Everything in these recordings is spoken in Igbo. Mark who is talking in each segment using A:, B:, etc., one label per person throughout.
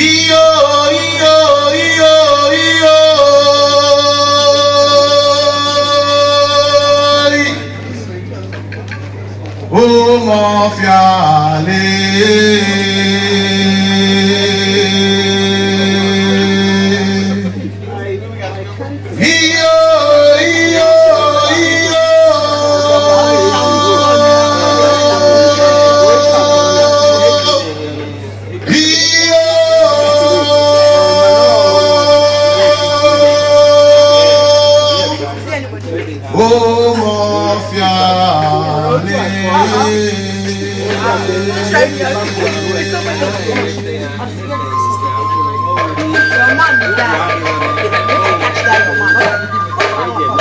A: Iyo, iyo, iyo, iyo. Ụmụọfịa lee. Iyo, iyo, iyo. Iyo. Ụmụọfịa lee.
B: Your man die. Make I catch that your man.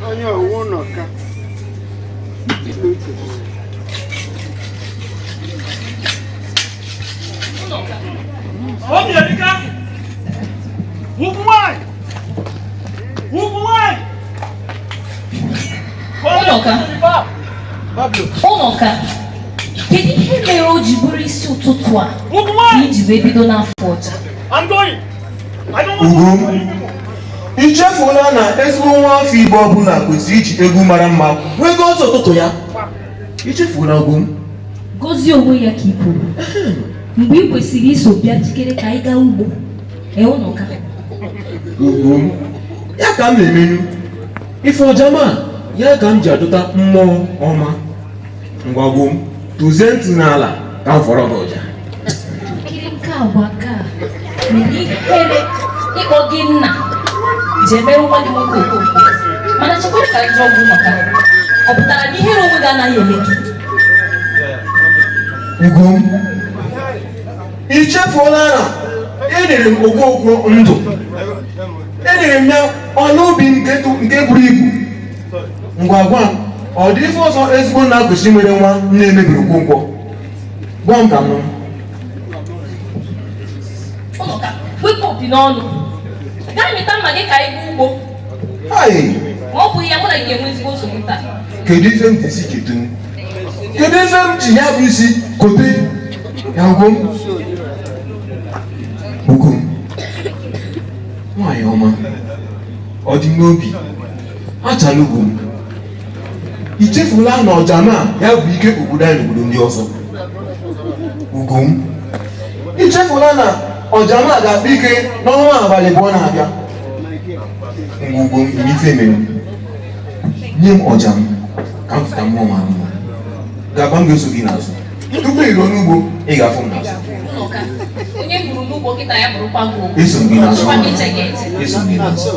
C: Onye owu nọka.
D: Obi erika! Ugwu nwanyị! Ugwu nwanyị!
E: Ụnọka, Ụnọka, kedu ihe mere o ji bụrụ isi ụtụtụ a
D: Ugwu
E: ka
D: nwanyị!
E: iji wee bido n'afọ ọja?
D: I'm going! I don't want
F: Ugo
D: to
F: m, i chefuola na ezigbo nwa afọ Igbo ọbụla kwesịrị iji egwu mara mma wee gozie ụtụtụ ya. I chefuola, Ugo m?
E: Gọzie onwe ya ka i kwuru mgbe ị kwesịrị iso bịa jikere ka anyị gaa ugbo. Ee, Ụnọka.
F: Ugo m, ya ka m na-emenu. Ife ọjama ya ka m ji achọta mmụọ ọma. Ngwa Ugo m, tụzie ntị n'ala ka m fọrọ gị ọja.
E: Kiri nke agwa nke a mere ihere ịkpọ gị nna ji emere nwa gị nwoke Okonkwo. Mana chekwara ka njọ ọgwụ maka ọ pụtara na ihere onwe gị anaghị eme gị.
F: Ugo m, i chefuola na enyere m Okonkwo ndụ, enyere m ya ọla obi nke buru ibu. Ngwa, gwa m, ọ dị ife ọzọ ezigbo nna kwesịrị nwere nwa nna emebiri Okonkwo? Gwa m ka m nụ.
E: Ụnọka, wepụ opi n'ọnụ, gaa mịta mma gị ka anyị gaa ugbo.
F: Ai!
E: Ma ọ bụghị ya, mụ na gị ga-enwe ezigbo nsogbu taa.
F: Kedu ife m ji isi kedu? Kedu ife m ji ya bụ isi kote ya? Ugo m, Ugo m, nwaanyị ọma, ọ dị m n'obi achala. Ugo m, i chefula na ọjama ya bụ ike obodo anyị n'obodo ndị ọzọ? Ugo m, i chefula na ọjama ga-akpa ike n'ọnwa abalị 2 na-abịa? Ngwa, Ugo m, ime ife mere m. Nye m ọja m ka m fụta mmụọ mara mma. Gaba, m ga-eso gị n'azụ. Tupu ị ruo n'ugbo, ị ga-afụ m n'azụ.
E: Ụnọka, onye gburu n'ugbo kịta ya bụrụkwa gị okwu.
F: Eso m gị n'azụ.
E: Chọkwa m iche gị eche.
F: Eso m gị n'azụ.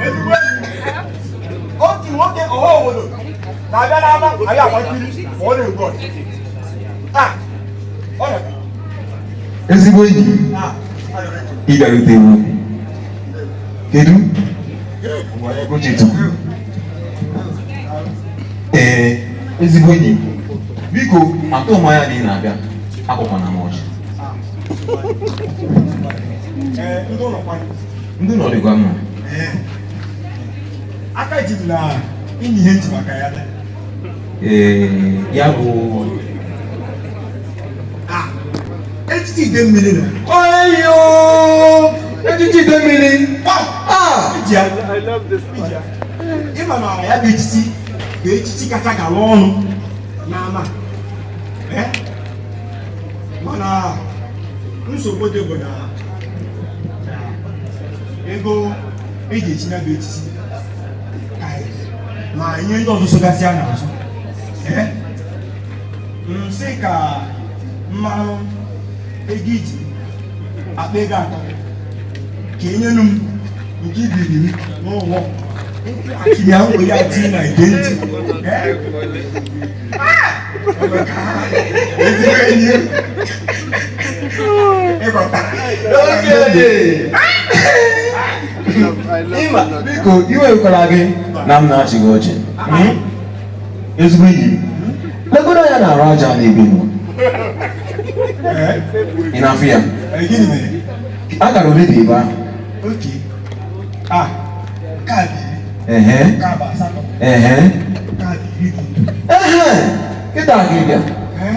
G: Ezigbo enyi m, otu nwoke ọha obodo na-abịa n'ama anyị agba nkiri ma ọ na-egbu ọchịchị. Ah, ọ na-abịa.
F: Ezigbo enyi m,
G: Ah, ọ na-abịa.
F: ị bịarutewo. Kedu? Ochetukwu. Ee, ezigbo enyi m, biko, atọ m anya na ị na-abịa akwụkwana m ọchị.
G: Ee, ndị ụlọ kwanye.
F: Ndị ụlọ dịkwa mma.
G: Ee. Aka ji m na inyi ihe nji maka ya bịa.
F: Ee, ya bụ
G: Ah, etiti ide mmiri na.
F: Oyo, etiti ide mmiri. Ah!
G: Iji ya. Iji ya. Ịma na ya bụ etiti bụ echichi kacha gala ọnụ n'ama. Eh? Mana nsogbu dị bụ na ego eji echi ya bụ echichi anyị ma ihe ndị ọzọ sogasị ya n'azụ. Ee, nsị ka mmanụ ego iji akpa ego atọ ka enyenu m nke ibiri m n'ụlọ nkwụghachi ya were ya tinye na ite ntị. Ee? Ah! Ezigbo enyi m. Ịghọtara?
F: Ịma, biko iwekwara gị na m na-achị gị ọchị. Ezigbo enyi m, legodo anya na-arụ aja n'ebe nọ. Ị na-afụ ya?
G: Ee, gịnị mere?
F: Akara ole dị ebe ahụ?
G: Oke. Ah, nke a bụ 10,
F: Ehe,
G: nke a bụ 8,
F: ehe,
G: nke a bụ 12.
F: ehe, kịta gị bịa.
G: Ee?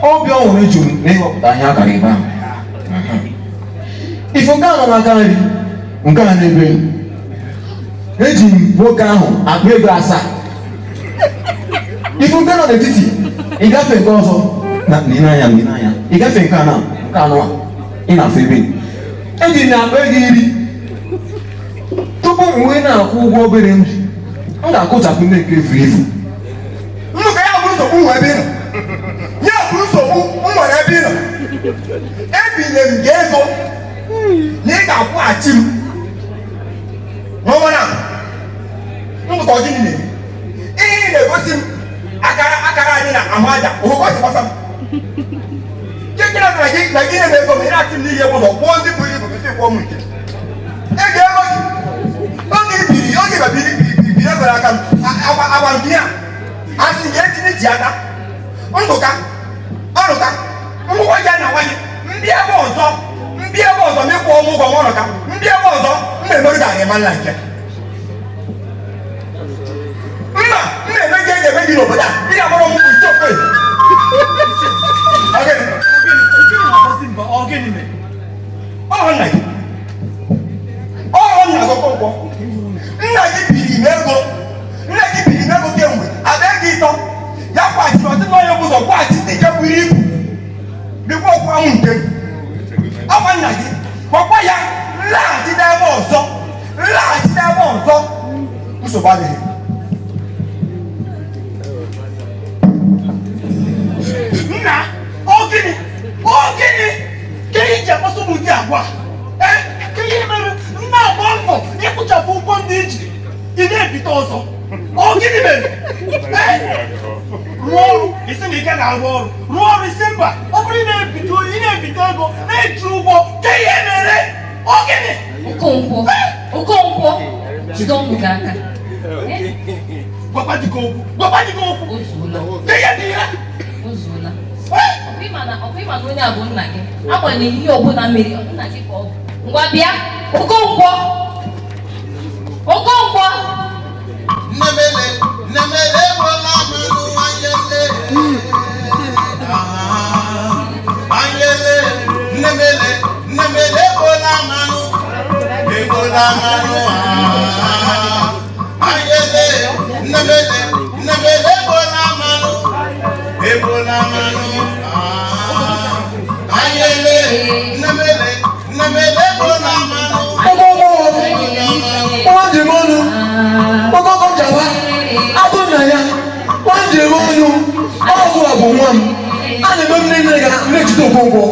F: Obi ọhụrụ juru m na ịghọpụta ihe akara ebe ahụ. Ifo nke a nọ n'aka nri, nke a n'ebe eji m nwoke ahụ akpa ego 7. Ifo nke nọ n'etiti, ị gafe nke ọzọ na n'anya n'anya, ị gafe nke a na nke anọ a, ị na-afụ ebe eji m akpa ego 10. Tupu m wee na-akwụ ụgwọ obere m ji, m ga-akụchapụ ndị nke furu efu.
G: Nnukwu ya bụ nsogbu nwere ebe ị nọ. Ya bụ nsogbu m nwere ebe ị nọ. Ebinye m gị ego na ị ga-akwụghachi m n'ọnwa na ndụkọ gịnị na-eme? Ihe ị na-egosi m akara akara anyị na ahụ aja ogosi gbasa m. Gịnị na gị na gị na-eme ego m ị na-atị m n'ihe bụ ụzọ kwụọ ndị buru ibu kwesị kwụọ m nke. Ego ego gị oge i biri oge ba biri biri biri ego n'aka m agwa agwa m gị ya asị gị etinye ji aka ndụka ọrụka ngwụkwọ ji a na-agwa gị ndị ebe ọzọ ndị ebe ọzọ ma ịkwụ ọmụ ụgwọ m ọrụka ndị ebe ọzọ m na-emerụ gị ma nna nke mma m na-eme gị ga-eme gị n'obodo a ị ga-amara ọmụgwọ isi ofe. Ọ nna gị ọ nna gị Okonkwo, nna gị biri m ego, nna gị biri m ego kemgbe akpa ego 3 ya kwaghachi ọsị na onye bụ ụzọ kwaghachi ndị nke buru ibu bikwa ọkwa m nke m. Ọkwa nna gị gwakwa ya nlaghachi n'ebe ọzọ nlaghachi n'ebe ọzọ nsogbu adịghị.
D: Nna, ọ gịnị? Ọ gịnị? Ka ihe ji akpaso m ụdị agwa a? Ee, ka ihe mere m na-agba mbọ ịkwụchapụ ụgwọ ndị iji ị na-ebite ọzọ. Ọ gịnị mere? Ee, rụọ ọrụ isi na ike na-arụ ọrụ, rụọ ọrụ isi mba, ọ bụrụ ị na-ebite ị na-ebite ego na-eji ụgwọ, ka ihe mere? Ọ gịnị?
E: Okonkwo, Okonkwo, jide ọnụ gị aka.
D: Gwakwa di gị okwu, gwakwa di gị okwu.
E: O zuola,
D: Ka ihe dị ya?
E: o zuola. Ọkwa ịma na onye a bụ nna gị, agbanyeghị ihe ọbụla mere nna gị ka ọ bụ. Ngwa bịa, Okonkwo, Okonkwo.
A: Nnemele, nnemele wọlá mmanụ anyele. Anyele, nnemele, nnemele wọlá mmanụ, ewọlá mmanụ. Anyele, nnemele, nnemele wọlá mmanụ, ewọlá mmanụ. Anyele, nnemele, nnemele wọlá mmanụ.
F: Okonkwo, nwa njem ọnụ, Okonkwo jawa, agụ nna ya, nwa njem ọnụ, ọgwụ a bụ nwa m. A na-eme m niile ga na-ejide Okonkwo.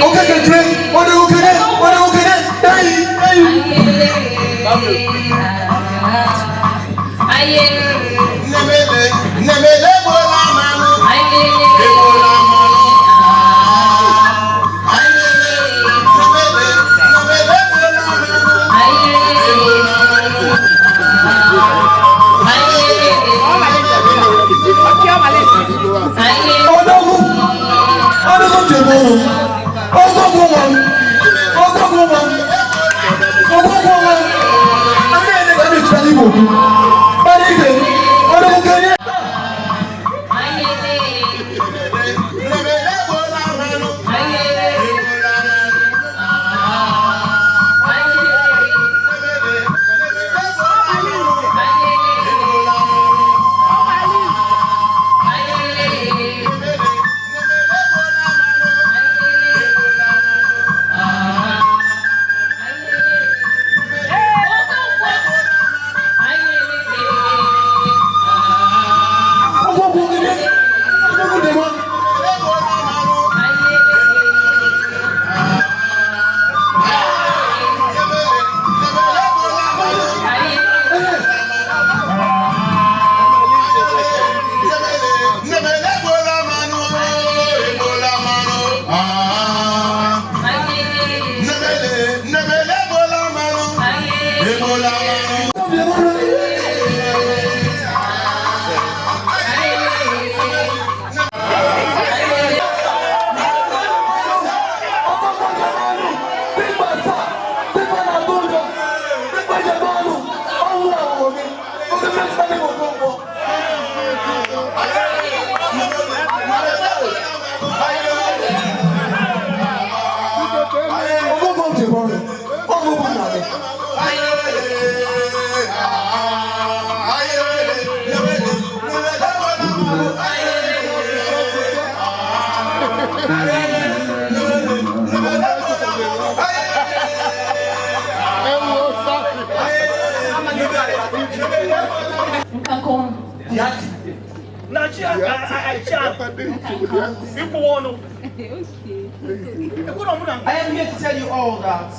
F: Okeke tire, odegokene, odegokene, eyi, eyi.
A: Nnemele, nnemele wọlá mmanụ, ewọlá mmanụ. Anyele, nnemele, nnemele wọlá mmanụ.
F: Odogwu, odogwu njem ọnụ, Okonkwo nwa m, Okonkwo nwa m, Okonkwo nwa m. A na-ene ka na-ejide n'Igbo okwu. Gbara ike, odogwu kenye.
A: Nnemele wọlá mmanụ, ewọlá mmanụ.
E: Okonkwo.
D: I am here to tell you all that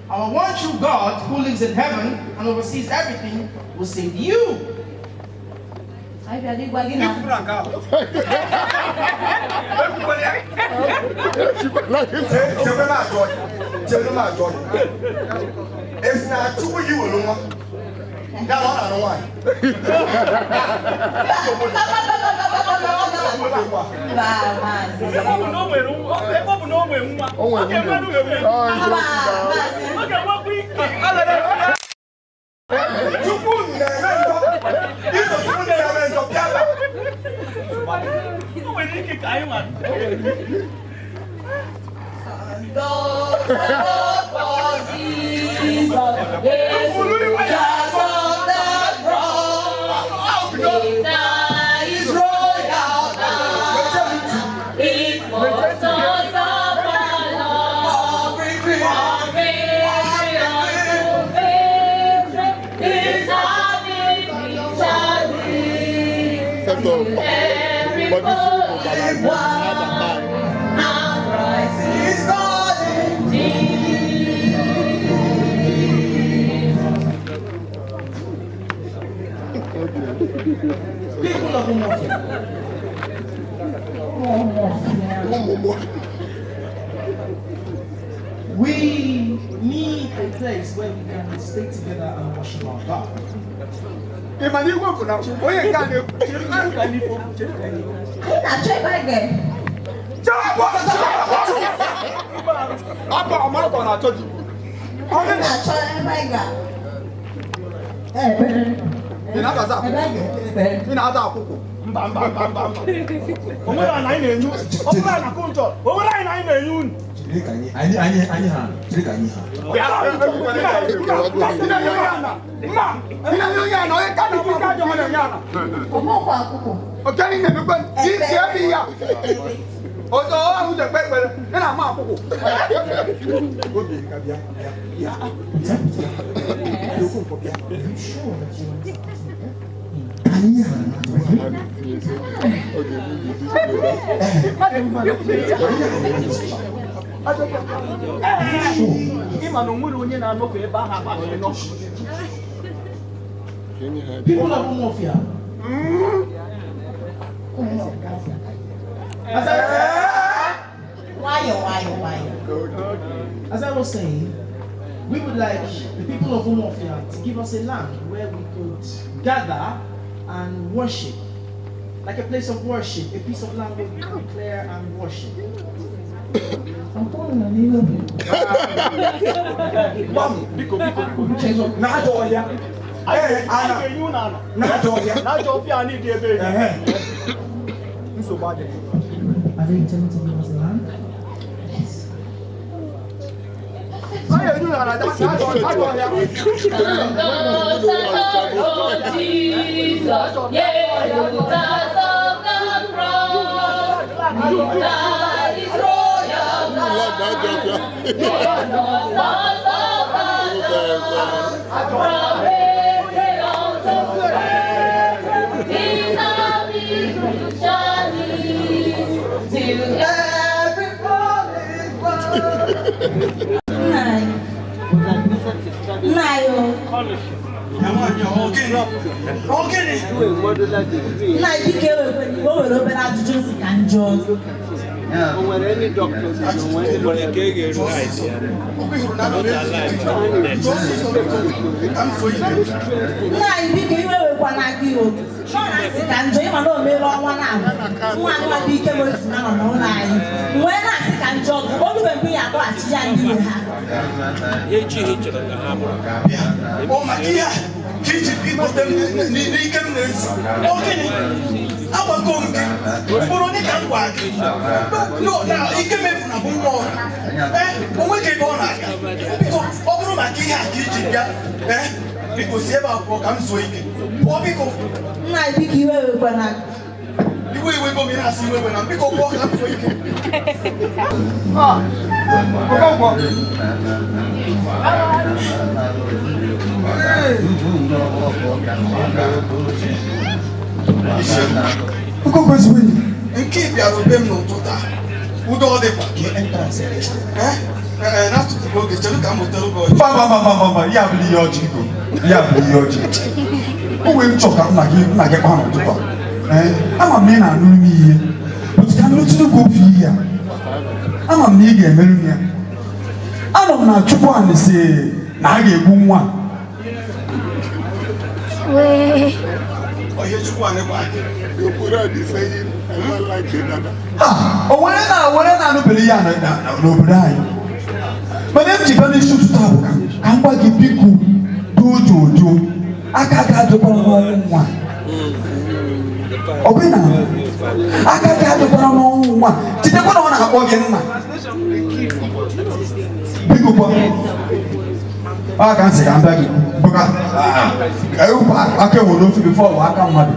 D: our one true God, who lives in heaven and oversees everything, will save you.
E: Anyị bịara ịgwa gị na
G: Chere m ajọ gị. Esi na Chukwu yi were nwa. Ya na ọ na-anụ nwaanyị.
D: Ebe ọ bụ na o nwere nwa, ọ ga-enwekwa ike.
G: Chukwu na-eme njọ. Iso Chukwu na-eme njọ bịa ebe a.
D: O nwere ike ka anyị nwa. People of Umuofia, we need a place where we can stay together and worship our God.
G: Ị ma na igwe bụ na onye nke a na-ekwu.
E: Anyị na-achọ ebe anyị ga
G: Akwa ọmara ka ọ na-achọ di.
B: Anyị na-achọ ebe anyị ga ekpere.
G: Ị na-adazi akwụkwọ?
B: Ebe anyị ga-ekpere.
G: Ị na-ada akwụkwọ?
D: Mba mba mba mba mba. O nwere ana anyị na-enye ọ bụrụ ana kụ njọ, o nwere anyị na anyị na-enye unu.
F: Chere ka anyị ha, chere ka anyị ha.
G: Ị na-enye onye ana. Ị na-enye onye ana, onye ka na-ekwu ike ajọ na-enye ana.
B: Ọmụkwụ akwụkwọ.
G: Oke anyị na-emekwe isi ebe ya. Ọzọ ahụ na-ekpe ekpere, ị na-ama akwụkwọ. Obi ka bịa, bịa, bịa. Okwu nkwọ bịa.
F: Anyị ha.
D: Ị ma na o nwere onye na-anọkọ ebe ahụ abalị nọ.
H: People of Umuofia. As I,
B: Nwayọ nwayọ nwayọ.
H: as I was saying, we would like the people of Umuofia to give us a land where we could gather and worship. Like a place of worship, a piece of land where we can declare and worship.
G: Gbam, biko, biko, biko. Na-ajọ ọhịa. Ee,
D: Anyị
G: ana.
D: ga-enye unu ana.
G: Na-ajọ ọhịa.
D: N'ajọ ọfịa anyị dị ebe ebe.
G: Ehe. Nsogbu adịghị.
H: Are they intending to give us the land?
G: Anyị enye unu ana, na-ajọ ajọ ọhịa.
B: Nna anyị. Nna anyị o. Nna anyị biko ewekwela iwe, o nwere obere ajụjụ m sị ka m jụọ. Nna anyị, biko, iwe wekwana gị o. Nọ na nsị ka njọ ịma na o meela ọnwa na-abụ nwa nwa bụ ike wefu na nọ n'ụlọ anyị wee na-asị ka njọ olube mgbe ya akpọghachi ya ndị nwe ha.
D: Ọ maka ihe a ka iji bikote m n'ike m na-ezu. Ọ gịnị? Agwago m gị ugboro ole ka m gwa gị no na ike mefu na bụ nwa ọra. Ee, o nweghị ebe ọ na-aga. Biko, ọ bụrụ maka ihe a ka iji bịa, ee, biko si ebe a pụọ ka m zuo ike. Pụọ, biko.
B: Nna anyị, biko, iwe wekwana gị.
D: Iwe iwe go m, ị na-asị iwe iwe na m. Biko, pụọ ka m zuo ike.
G: Okonkwo. Okonkwo, ezigbo enyi.
D: Nke ị bịara be m n'ụtụtụ a, udo ọ dịkwa? Ee, ee, na-atụfughị oge, chere ka m wetara gị ọjị.
G: Mba, mba, mba, mba, mba, ya abụrụ ihe ọjị iko. Ya abụrụ ihe ọjị. O wee m chọ ka nna gị kpaa n'ụtụtụ a. Ee, ama m na ị na-anụ m ihe. Otu ka nnụtụrụ gị ofu ihe a. Ama m na ị ga-emerụ m ya. Anọ m na Chukwu anị sị na a ga-egbu nwa a.
D: Ọ ihe Chukwu anyị gwa gị?
G: Ha, o were na were na-anụbeghị ya n'obodo anyị. Mana m ji bịa n'isi ụtụtụ a bụ ka m gwa gị, biko, dojojo aka ga adịkwara n'ọnwụ nwa. Ọ bụghị na aka ga adịkwara n'ọnwụ nwa, chetakwa na ọ na-akpọ gị nna. Biko kwa, ọ ka m sị ka m bịa gị bụ ka ewepụ aka enwe n'ofe before ọ bụ aka mmadụ.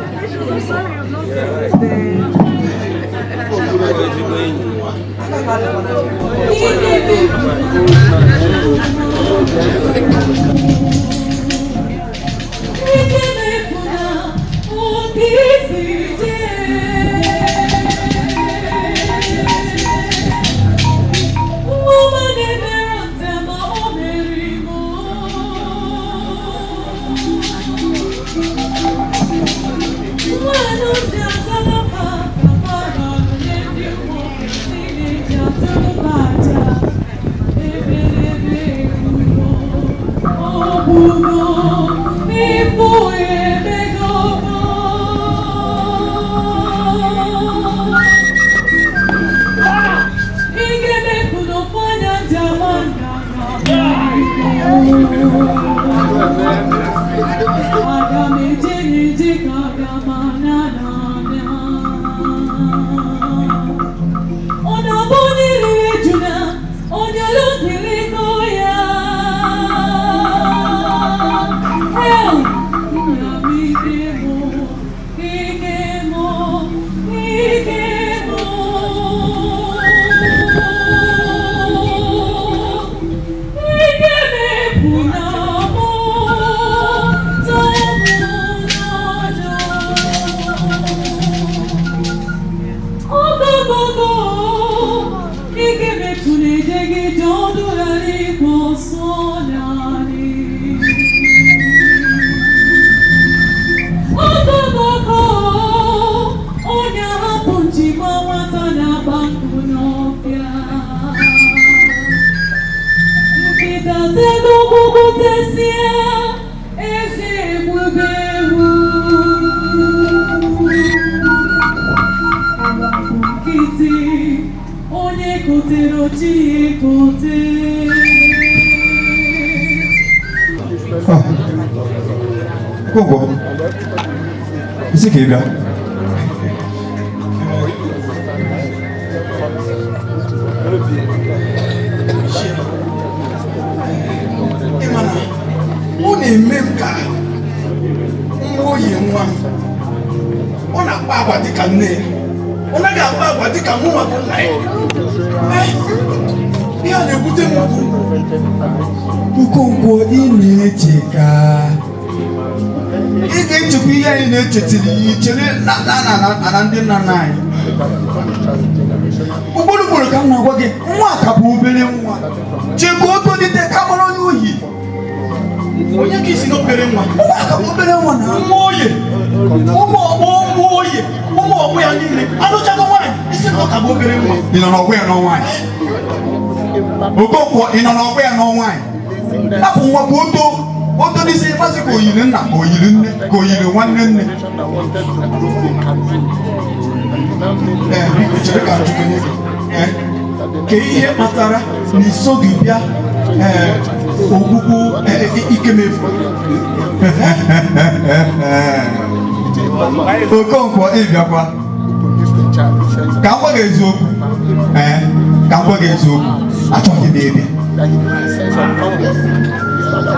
E: Onye kotere oji ekote.
G: Okonkwo, isi ka ị bịa.
D: Ị ma na ọ na-eme m ka nwa oyi nwa m. Ọ na-akpa agwa dịka nne ya, ọ naghị akpa agwa dịka mụ nwa bụ nna ya. Ee, ihe a na-ebute m ukwu.
G: Okonkwo, ị na-eche ka ị ga-echekwa ihe anyị na-echetiri ya ichere na na na na na ndị nna nna anyị. Ugboro ugboro ka m na-agwa gị, nwa ka bụ obere nwa, chekwa o tolite ka mara onye ohi.
D: Onye ka isi n'obere nwa?
G: Nwa ka bụ obere nwa na
D: Nwa oye, ụmụ ọgbọ, nwa oye, ụmụ ọgbọ ya niile anụchago nwaanyị, isi na ọ ka bụ obere nwa.
G: Ị nọ n'ọgwụ ya n'ọnwa anyị? Okonkwo, ị nọ n'ọgwụ ya n'ọnwa anyị? Hapụ nwa ka o too. O too n'isi ịmasị ka o yiri nna, ka o yiri nne, ka o yiri nwanne nne.
D: Ee, biko chere ka m jụkene gị. Ee, ka ihe kpatara na isoghị bịa ee ogbugbu Ikemefu?
G: Okonkwo, ị bịakwa ka m gwa gị eziokwu. Ee, ka m gwa gị eziokwu, achọghị m ịbịa.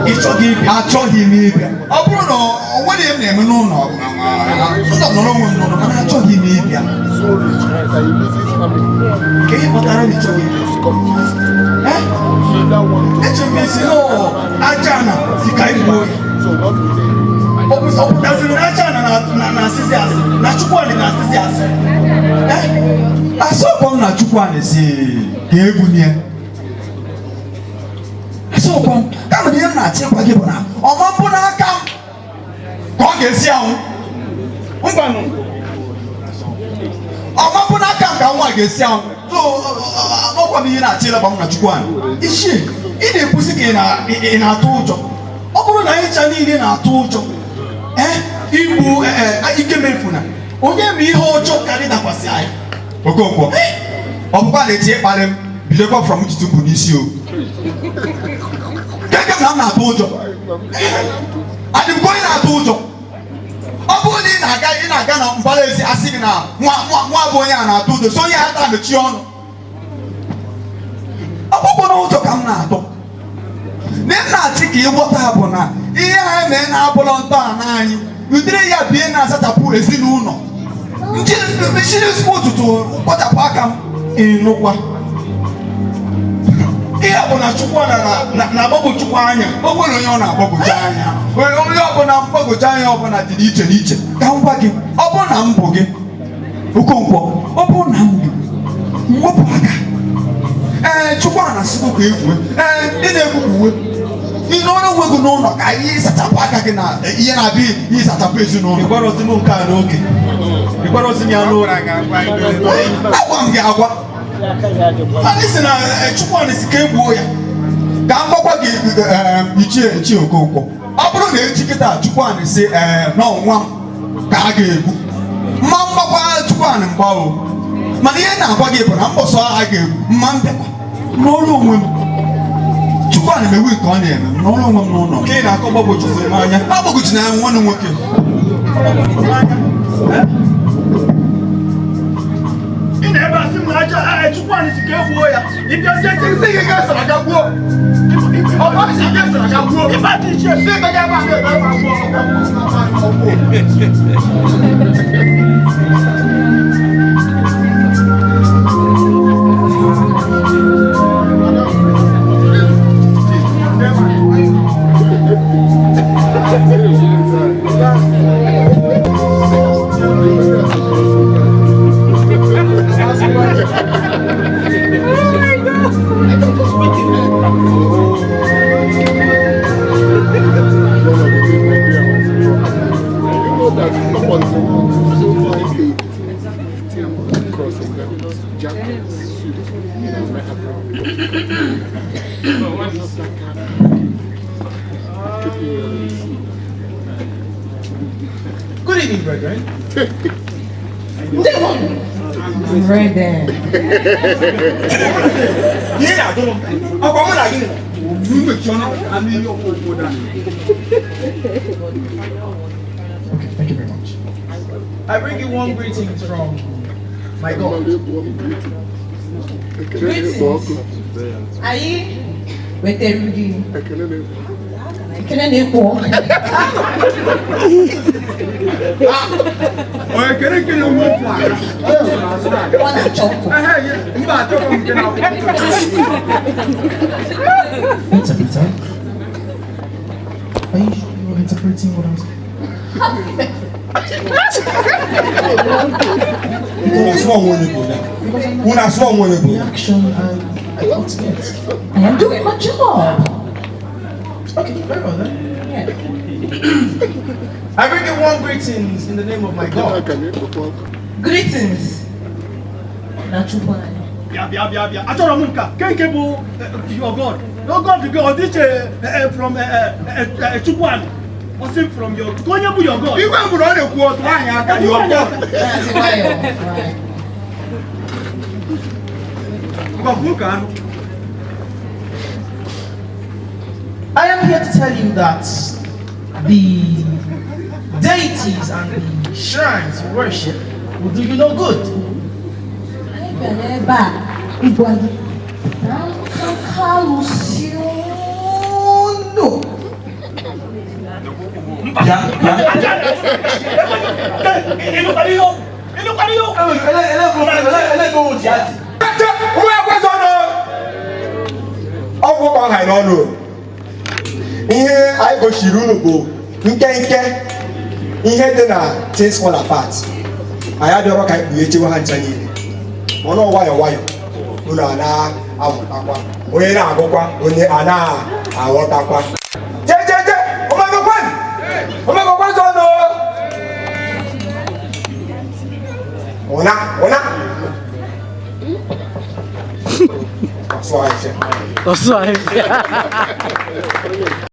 D: Ị chọghị ịbịa?
G: Achọghị m ịbịa. Ọ bụrụ na ọ nwere ihe m na-eme n'ụlọ, ụlọ nọrọ onwe m n'ụlọ, mana achọghị m ịbịa.
D: Ka ihe kpatara na ị chọghị ịbịa? Eche m esi n'ụlọ aja na si ka ị gbuo ya. Ọ pụtaziri na aja na na-asịzi asị na Chukwuani na-asịzi asị.
G: Asọpụ m na Chukwuani si ka egwu nye. Asọpụ m kama na ihe m na-achọ ịgwa gị bụ na ọma mbụ n'aka m ka ọ ga-esi anwụ.
D: Mbanụ.
G: Ọma mbụ n'aka m ka nwa ga-esi anwụ. So ọkwa m ihe na-achọ ịlaba m na Chukwuani.
D: Ichie, ị na-ekwusi ka ị na-atụ ụjọ. Ọ bụrụ na anyị ncha niile na-atụ ụjọ igbu Ikemefuna, onye ma ihe ọjọọ karị dakwasị anyị.
G: Okonkwo, ọ bụkwa na echi ịkparị m bidokwa from ntutu bụ n'isi o. Keke m na m na-atụ ụjọ. Adị m ka onye na-atụ ụjọ. Ọ bụrụ na ị na-aga na mbara ezi asị gị na nwa bụ onye a na-atụ ụjọ, so onye ha taa mechie ọnụ. Ọ bụkwa na ụjọ ka m na-atụ. Na m na-achị ka ịghọta bụ na ihe ha mee na-abụlọ ntọala anyị, ụdịrị ya bụ ihe na-asachapụ ezinụlọ. Nchiri ezigbo ụtụtụ kpọchapụ aka m.
D: Ịnụkwa ihe bụ na Chukwuani na-agbagwochukwu anya.
G: O nwere onye ọ na-agbagwoju anya. Onye ọbụla mgbagwoju anya ọbụla dị n'iche n'iche. Ka m gwa gị, ọ bụrụ na m bụ gị, Okonkwo, ọ bụrụ na m bụ gị, m wepụ aka. Ee, Chukwuani asịgo ka egwue. Ee, ndị na-egwupụ uwe. Ị nọrọ onwe gị n'ụlọ ka ihe ịsachapụ aka gị na ihe na-abịa ịsachapụ ezinụlọ.
D: Ị gwara ozi m nke a n'oge. Ị gwara ozi m ya n'oge.
G: Agwa m gị agwa.
D: Anyị sị na Chukwuani si ka e gbuo ya.
G: Ka m gwakwa gị ichie Okonkwo, ọ bụrụ na echi kịta Chukwuani si n'ọnwa m ka a ga-egbu, mma mgbakwa Chukwuani mgba o. Mana ihe na-agwa gị bụ na mbọsọ a ga-egbu mma m bịakwa n'ọrụ onwe m. Chukwuani mewe nke ọ na-eme m n'ọrụ onwe m n'ụlọ.
D: Nke ị na-akọ gbagwojuziri m anya.
G: Agbagwoju na nwanne m nwoke.
D: Ị na-ebe asị m na aja Chukwuani si ka e gbuo ya. Ị bịazie sị gị ga-esoro aga gbuo. Ọ bụ sị ga-esoro aga gbuo. Ịba dị iche sị ebe ga ebe a na-ebe ebe a gbuo.
H: Good evening, brethren.
E: Brethren.
D: Ihe na-adụ m. Ọkwa mụ na gị nọ.
H: Okay, thank you very much. I bring you warm greetings from my God.
B: Greetings. Anyị wetara gị ekele na-ekpo ọkụ. Ọ na-achọ ọkụ.
H: Interpreter? Are you sure you're interpreting what I'm saying? Reaction I ought to get.
E: I am doing my job.
H: Okay, very well then.
E: Yeah.
H: I bring you warm greetings in the name of my God.
B: Greetings. Na Chukwuani.
D: Bịa bịa bịa bịa, achọrọ m nka ke nke bụ your God. Your God gị ọ dị iche from Chukwuani. Ọ sị from your ka onye bụ your God.
G: Igwe mbụrụ ọ na-ekwu otu nwaanyị aka your God.
D: Ngwa kwuo ka anụ.
H: I am here to tell you that the deities and the shrines you worship will do you no good.
B: Anyị bịara ebe a ịgwa gị na nkanka alụsị unu.
F: Bịa bịa.
D: Ịnụkwara ihe o? Ịnụkwara ihe o?
G: Nwa ekwesị ọnụ ọgwụ ka ọ ha n'ọnụ. Ihe anyị gosiri unu bụ nkenke ihe dị na Things Fall Apart. Anyị adịrọ ka anyị kpughe chewe ha ncha niile, ọnụ nwayọ nwayọ unu a na-amụtakwa, onye na-agụkwa, onye a na-aghọtakwa. Jejeje omegokwen omegokwen sọnụ ụna ụna ọsọ ahịhịa.
I: Ọsọ ahịhịa.